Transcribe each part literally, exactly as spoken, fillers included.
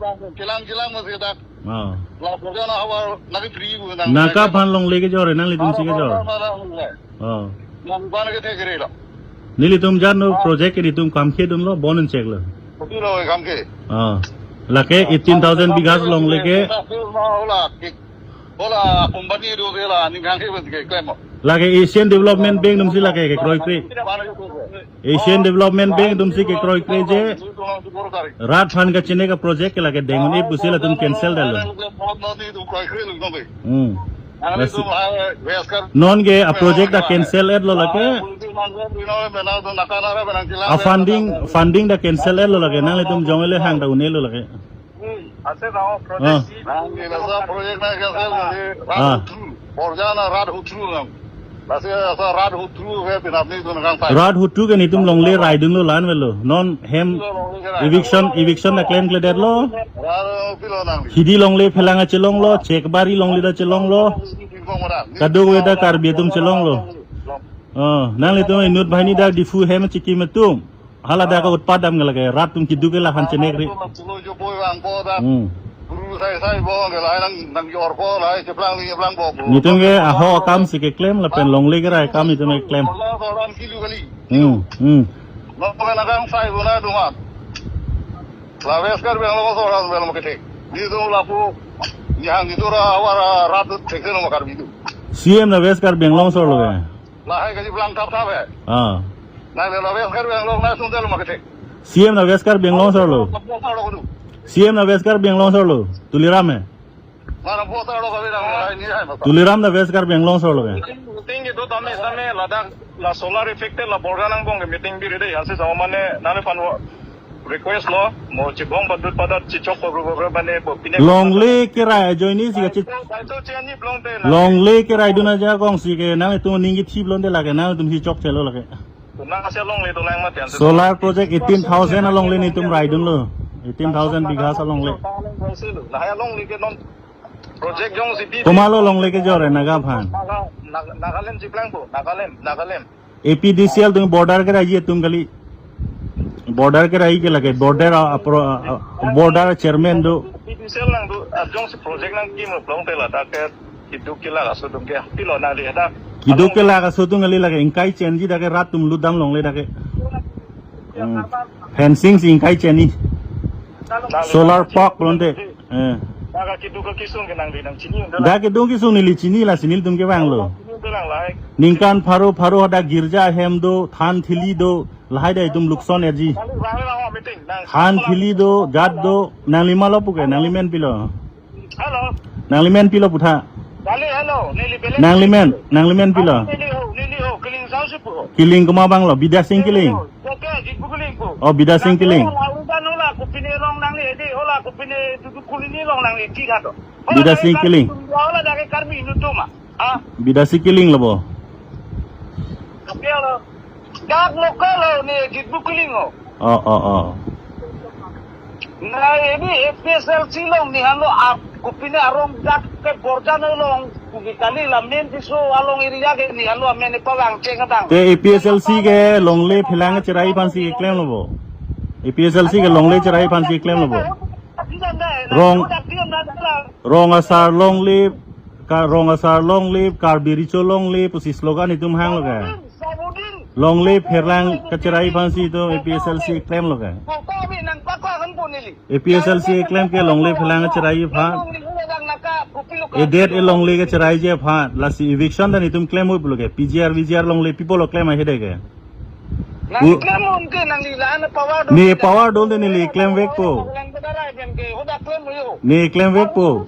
Kelang kelang masih dak. Oh. La pura na awar nagi free gu nang. Naka aphan longle kejor, nanglitum si kejor. Oh. Nang ban ke thek re lo. Nelitum jan no project ke nelitum kam kedun lo, bon chek lo. Betul lo kam ke. Oh. Lake eighteen thousand bighas longle ke. Hola, hola, company do de la, ning kan ke ben ke klem. Lake Asian Development Bank atum si lake kekroikre. Asian Development Bank atum si kekroikre je rat aphan kachene ka-project ke lake deng un-e pusi latum cancel damlo. Hmm. Non ke a-project ta cancel etlo lake. A-funding, funding ta cancel etlo lake. Nanglitum jong ele hang ta un-elo lake. Ase na o project. Ah. Nang ni nasa project na cancel na ni. Ah. Rat hutru. Borja na rat hutru nang. Nasi asa rat hutru ke pinap ni tu nang sai. Rat hutru ke nelitum longle raidunlo, la-an avelo. Non hem eviction, eviction ta klemkledetlo. Rat pilo nang. Hidi longle phelang ta chelonglo, Chekbari longle ta chelonglo. Kadokave ta Karbi atum chelonglo. Oh, nanglitum inut banghini dak Diphu hem chikim atum. Hala dak utpat dam ke lake, rat atum keduk ke la aphan chenek ri. Hmm. Nelitum ke ahok akam si keklem lapen longle kerai akam nelitum keklem. Hmm, hmm. La West Karbi Anglong asor alam ke thek. Nelitum lapu, nihang nelitum ra awar rat thek se lo ma Karbi tu. C M na West Karbi Anglong asor lo ke. Lahai kaji plang thap thap he. Ah. Nang le lo West Karbi Anglong na sung tel ma kethek. C M na West Karbi Anglong asor lo. Bo asor lo kudu. C M na West Karbi Anglong asor lo. Tuliram he. Mana bo asor lo kami nang lahai ni hai masa. Tuliram na West Karbi Anglong asor lo ke. Meeting, meeting itu tame tame ladak la solar affected la Borja nangbong ke meeting biri dei. Ansi sama mane nane pan wo. Request lo, mo chibong padut padat chichok pabru pabru bane bo pine. Longle kerai ajoine si kachit. Longle keraidun ajakong si ke nangtum aning kethip longle lake, nangtum si chokche lo lake. Nang ase longle dolang mati ansi. Solar project eighteen thousand alongle nelitum raidunlo. Eighteen thousand bighas alongle. Lahai alongle ke non project jongsi bi. Komatlo longle kejor e Naga aphan? Naga, Naga, Nagaland chiplang bo, Nagaland, Nagaland. A P D C L atum border kerai atum kali. Border kerai ke lake, border a, a, pro-, a, a, border chairman do. A P D C L nang do, arjong si project nangkim lo plong te ladak ke, keduk kelak aso atum ke, pilo nang lihat dak. Keduk kelak aso atum kali lake, ingkai chenji dak ke rat atum lutdam longle dak ke. Hmm. Fencing si ingkai chenji. Solar park pulote. Eh. Dak keduk kesung ke nangli nang chini. Dak keduk kesung neli chini lasi nelitum kevanglo. Ningkan pharo pharo hadak girja ahem do, than thili do, lahai dei itum lukson eji. Than thili do, jat do, nangli malo puke, nangli men pilo. Hello. Nangli men pilo putha. Kali, hello, neli belek. Nangli men, nangli men pilo. Neli ho, neli ho, Kiling Sao si pu. Kiling komat abang lo, Bidya Sing Kiling. Oke, Jitbu Kiling pu. Oh, Bidya Sing Kiling. Hola, udan hola, kopine rong nangli, edi, hola, kopine tutu kulini rong nangli, tiga to. Hola, Bidya Sing Kiling. Hola, dak ke Karbi Anglong atum ma. Ah. Bidya Sing Kiling lo bo. Oke, hello. Dak local lo ni Jitbu Kiling ho. Oh, oh, oh. Na ini A P S L C along ni halo ap kopine arong dak ke Borja along kumi kali la main piso along area ke ni halo amen pawang cheng adang. Te A P S L C ke longle phelang cherai aphan si keklem lo bo. A P S L C ke longle cherai aphan si keklem lo bo. Rong, rong asar longle, ka rong asar longle, Karbi Recho longle, pusi slogan itum hanglo ke. Longle pherlang kacherai aphan si itum A P S L C keklem lo ke. APHLC klem ke longle phelang cherai aphan. Edet e longle ke cheraiji aphan. Lasi eviction ta netum klem oi pulo ke. PGR, VGR longle pi apotlo klem ahede ke. Nang U- klem unte nang nila na power do. Ne power do te neli klemvekpo. Nang bedarai dem ke, hoda klem yo. Ne klemvekpo.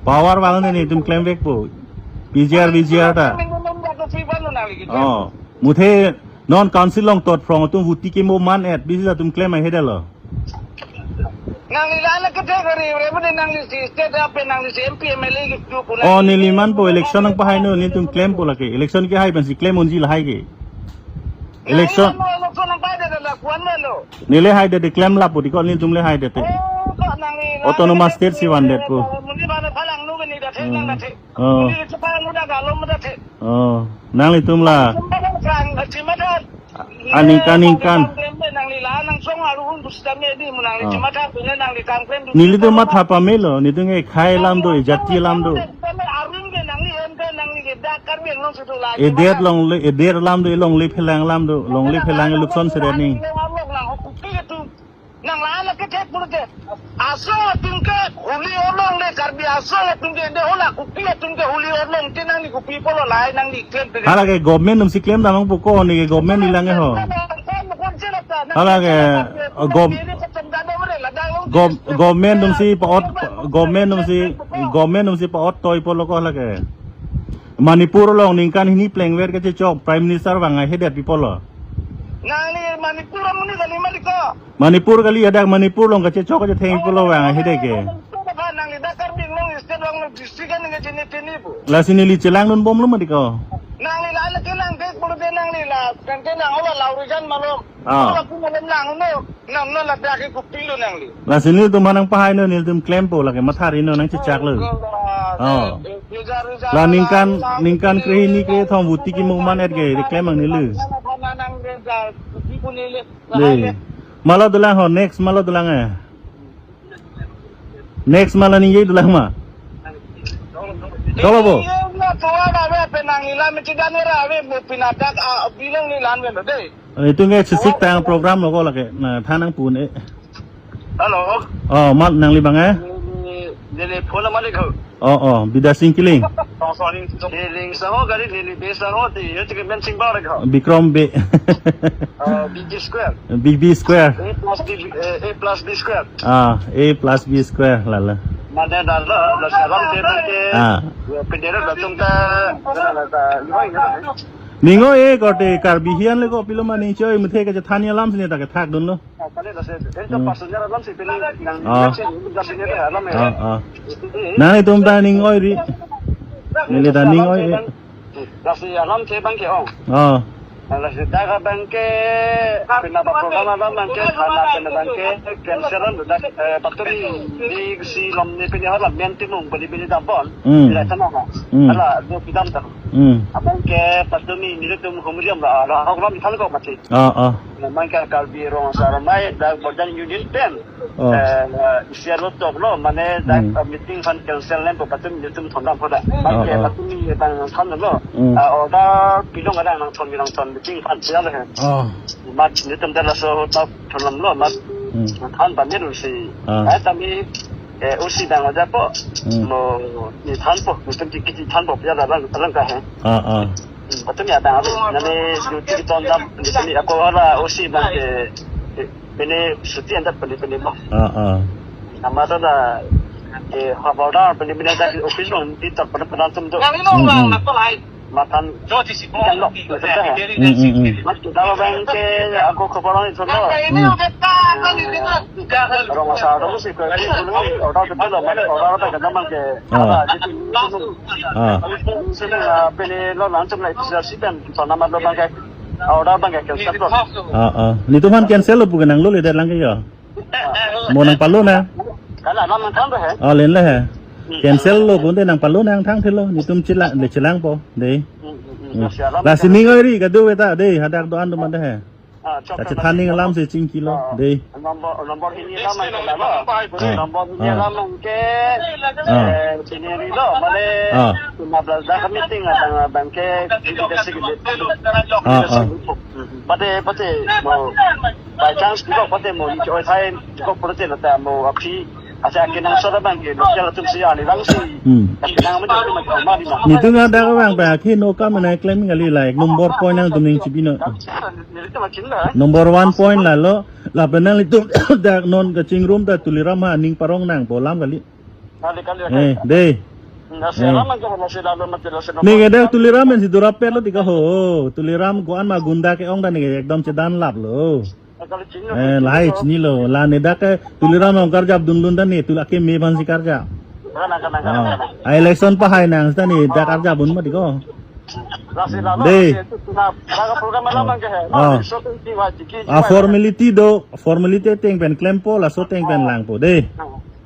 Power vangte netum klemvekpo. PGR, VGR ta. Minimum da ko free ban nang lagi. Oh. Muthe non council along tot phrong atum vote kimo man-et, bisi atum klem ahedetlo. Nang nila na kete kari, re bade nang nisi state ape nang nisi MP MLA gitu pula. Oh, neli manpo election nangpahai no, netum klempo lake. Election kehai pensi klem unji lahai ke. Election. Nang nila mo election nangpahai de la kuan melo. Neli haidet de klem lapu di ko netum le haidet de. Oh, ko nang nila. Autonomous state si vandetpo. Muni bana phalang nu bani da thek nang da thek. Oh. Muni le chepang nu da galom da thek. Oh, nanglitum la. Aningkan ningkan. Nelitum matha pamelo, netum ekhai alam do, ejati alam do. Edet longle, edet alam do, elongle phelang alam do, longle phelang lukson seret ni. Nang la la kethek pulote. Asong atum ke huli olongle, Karbi asong atum ke de hola, Kuki atum ke huli olong te nang ni kopi apotlo lahai nang ni klem te. Hala ke government atum si klem damnang po ko, ne ke government ni lang ho. Hala ke, uh, gov-, gov-, government atum si pa-ot, government atum si, government atum si pa-ot toi apotlo ko hala ke. Manipur along ningkan hini plengver kachechok Prime Minister vang ahedetpi apotlo. Nang ni Manipur amonit kali mati ko. Manipur kali, hadak Manipur along kachechok kachetheng apotlo vang ahede ke. Nang ni dak Karbi Anglong state along district kan nang chini chini bu. Lasi neli chelangdun bomlo mati ko. Nang ni la la kelang ke pulote nang ni la kan ke nang hola Laurijan malom. Ah. Hola pu malom lang no. Nang no la dak ke kupilo nang li. Lasi netum nangpahai no, netum klempo lake matha ri no nangchechaklo. Oh. La ningkan, ningkan krehini krethom vote kimo man-et ke, de klem ang neli. De. Malo dolang ho, next malo dolang eh. Next malo ningje dolang ma. Tolo bo. Itum ke chesik tang program lo ko lake. Na than nangpu un-e. Hello. Oh, mat nangli bang eh? Neli, neli phone malik ho. Oh, oh, Bidya Sing Killing. Killing saho gari neli be saho ti, yo tiket men sing bar ho. Bikrom B. Oh, B B Square. B B Square. A plus B, eh, A plus B square. Ah, A plus B square lala. Mane dala, la salam te bangke. Ah. Yo pendera datum ta, la ta, yo ini. Ning oi-e korte Karbi hian le ko pilo ma ning choi muthe kachethan alam sini ta kethakdunlo. Apa ni dah saya, ini tu Hmm. Pastornya alam sih pilih yang Ah. yang sih, yang sini ada alam ya. Ah, ah. Jadi, Nangtum ta ning oi-ri. Neli ta ning oi-e. Dah si alam saya bangke ong. Ah. Dah si dah bangke, pina ba program alam bangke, khana pina bangke, cancel an dah, eh, patumi di si lom ni pina hala men timung beli beli dabon. Hmm. Tidak sama. Hmm. Hala, dua pidam tak. Hmm. Abangke patumi netum humriam la, la, hok lam than ko mati. Ah, ah. Memang ke Karbi Rong Asar Ramai dak Borjan Union pen. Oh. Eh, isi alo tok lo, mane dak, Hmm. eh, meeting aphan cancel len po patumi netum thondam po da. Mane Oh, oh. patumi tang than lo. Hmm. Ah, order pidong ada nangthon nangthon meeting aphan sial he. Oh. Mat netum dak laso ta thondam lo, mat Hmm. than pamir si. Ah. Ai tami, eh, O C dang ada po. Hmm. Mo ni than po, netum kiti than po, ya dalang dalang ka he. Ah, ah. Patumi adang ave, nane duty keton dam, di sini ako hala O C bang ke, ke, pene suti anda pene pene mo. Ah, ah. Nama tu dah, eh, hawaldar pene pene dah di office lo, di tak pernah pernah tum tu. Hmm, hmm. Matan yang lo, betul dah. Hmm, hmm, hmm. Mat kita bang ke, ako kabar itu lo. Hmm. Rong Asar Ramai si ke, di puluh, order betul lo, mat order tak kena bang ke. Ah. Apa, jadi, Ah. Sini, ah, pini lo langsung naik bisa sih kan, sana mat lo bangke, ah, order bangke cancel lo. Ah, ah. Netum aphan cancel lo pu ke nanglo le det lang ke ya. Mo nangpalo na. Kalau alam nangthang tu he. Ah, len le he. Hmm. Cancel lo pu te nangpalo nangthang thelo. Netum chelang, le chelangpo. De. Hmm, hmm, hmm. Hmm. Masih alam Lasi nangthang. Ning oi-ri kado beta de, hadak do-an do mate he. Ah, chok Kache than ning alam si chingkilo. Ah. Dei. Number, number hini alam ang ke lalo. Ah. Number hini Ah. alam ang ke, Ah. eh, scenery lo, mane, Ah. Sumabla dak meeting abang, abang ke, kita sih gitu. Ah, ah. Pati, pati, mo, by chance, kita pati mo, enjoy time, kita pati na ta mo, api, Acha akenangsot abang ke local atum si ani bang si. Hmm. Akenang amen atum atum mari ma. Netum ada ke bang pa, akhir no kam na claim kali, like number point nangtum ning chibino. Number one point lalo, lapen nanglitum dak non kachingrum ta Tuliram ha ning parong nangpo alam kali. Kali, kali, kali. Eh, dei. Nasi Eh. alam aja nasi lalu mati nasi Ning ada Tuliram men si durapet lo tika ho. Tuliram ko-an ma gunda ke-ong ta ning ekdom chedan lap lo. Eh, lahai chinilo, la ne dak ke Tuliram Ronghang karjap dunlun ta ne, tu lake me aphan si karjap. Kana, kana, kana, Ah, kana. A election pahai nang ta ne dak karjap un mati ko. Lasi lalo, Dei. lasi itu tuna, laga program alam Oh. ang ke hai. Oh. So, tu ki wa, ki, ki Ah, wa. formality do, formality ateng pen klempo, laso ateng pen langpo, dei.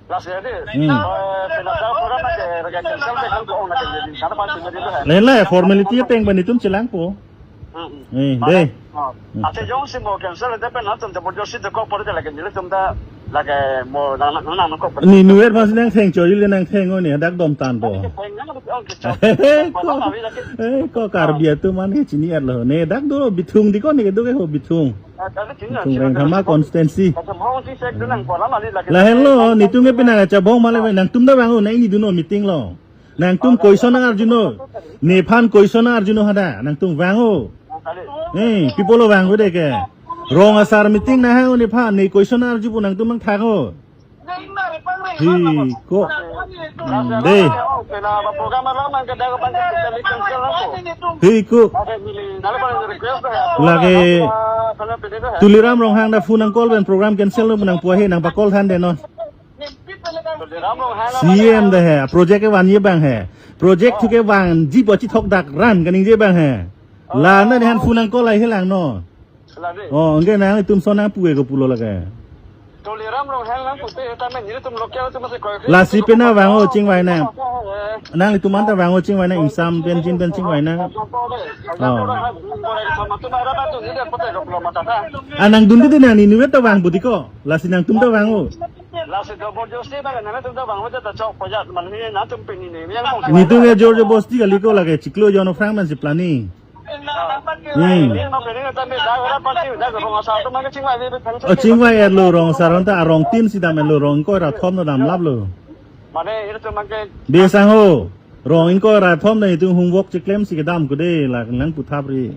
Lasi ya, dei. Hmm. Eh, pina laga program ang ke, raga cancel ke kan ko ong na ke jadi. Kana pan tu jadi tu hai. Lain la, formality ateng pen itum chelangpo. Hmm, hmm. Eh, Mana? dei. Oh. Hmm. Ate jongsi mo cancel ate pen atum ta borjosi ta kok pore lagi nelitum ta lagi mo nang nang nang kok pore. Ni nuer mas nang theng chori le nang theng o ni dak dom tan po. Theng nang, oh, ke chok. Eh, Mana ko, ma wi lagi? eh, ko Karbi atum an ke chini-et lo. Ne dak do Bithung di ko ne do ke ho Bithung. Ah, kali chini Bithung chini Rengthama chini. constituency. Kachabong si sek dunang ko lama li lagi. Lahenlo, netum ke pina kachabong male nangtum ta vang o, nai ni duno meeting lo. Nangtum question nang-arjunon. Nephan question nang-arjunon hadak. Nangtum vang o. Eh, people lo vang o dei ke. Rong asar meeting nahang o nephan. Ne question nang-arjupo nangtum nangthang o. Hi, ko. Hmm, dei. Hi, ko. Lake Tuliram Ronghang ta phone nang call pen program cancel lo nangpu ahe nangpa call than dei non. C M ta he, project ke vanji abang he. Project thu ke vanji pu chithok dak ran kaningje abang he. La na ne han phone nang call ai helang no. Oh, anke nangtum son nangpu e ko pulo lake. Tuliram Ronghang nangpu te ta men nelitum local atum si koi. Lasi pena vang o chingvai nang. Nanglitum anta vang o chingvai nang ingsam pen jin pen chingvai nang. Oh. Ah, nangdun di nang ni nuet ta vang budi ko. Lasi nangtum ta vang o. Lasi do borjosi ba nangtum ta vang o ta chok pojat man ni nangtum pini ni yang kong. Netum ke jorjobosti kali ko lake chiklo jono phrang man si planning. Hmm. Ini ma pini ta me da ora party da rong asar atum ke chingvai ni pen. Oh, chingvai-et lo rong asar anta arong tin si dam-et lo rong ko ra thom no dam lap lo. Mane ilitum ke Dei sang ho. Rong ingkoi ra thom netum homework cheklem si kedam ko dei la nangpu thap ri.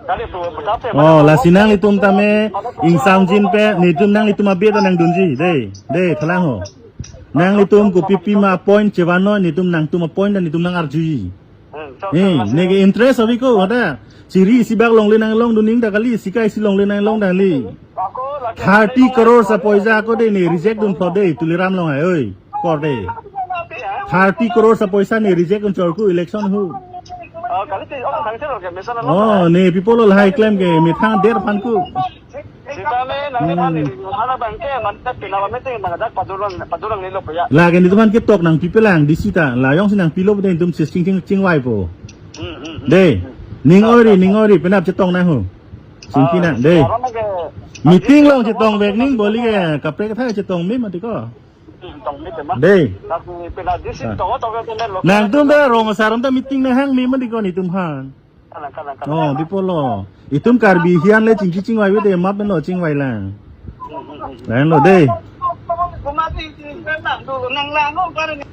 Kali pu, pu thap te, Oh, mana lasi nanglitum tame ingsam jin pen netum nanglitum abia ta nangdunji. Dei, dei, thalang ho. Nanglitum kopi pi ma point chevan noi netum nangtum a point ta netum nang-arjuji. Hmm, so, Eh, so, neke interest abi ko ada. Chiri isi bak longle nanglong dun ning ta kali, sikai isi longle nanglong ta kali. Ako lagi Thirty crore sa poisa ko dei ne reject dun pho dei Tuliram Ronghang oi. Kor dei. Thirty crore sa poisa ne reject un chor ku election hu. Oh, kali ti, oh, thang selo ke, mesen Oh, ne people lo lahai claim ke methang der aphan ku. Sita me, nang Hmm. ni, mana bang ke, mana pina ba meeting, mana dak padurang, padurang ni lo ya. Lake netum aphan ketok nangpipelang D C ta, la jongsi nangpilo dei netum sis ching ching chingvaipo. Hmm, hmm, hmm. Dei, ning oi ri, ning oi ri, penap chetong nang ho. Singki Ah, nang, dei. Orang ke Meeting along chetong vek ning boli ke, kaprek kathai chetong me mati ko. Tong ni tema. Dei. Tapi pina di sini Ah. tong tong ke lo. Nangtum ta rong asar anta meeting nanghang me mati ko netum aphan. Kalang, kalang, kalang. Oh, people lo. Itum Karbi hian le chingki chingvai vede map lo chingvai lang. Hmm, hmm, hmm. Lain lo dei. Kumati nang dulu nang lang, oh, kare ni.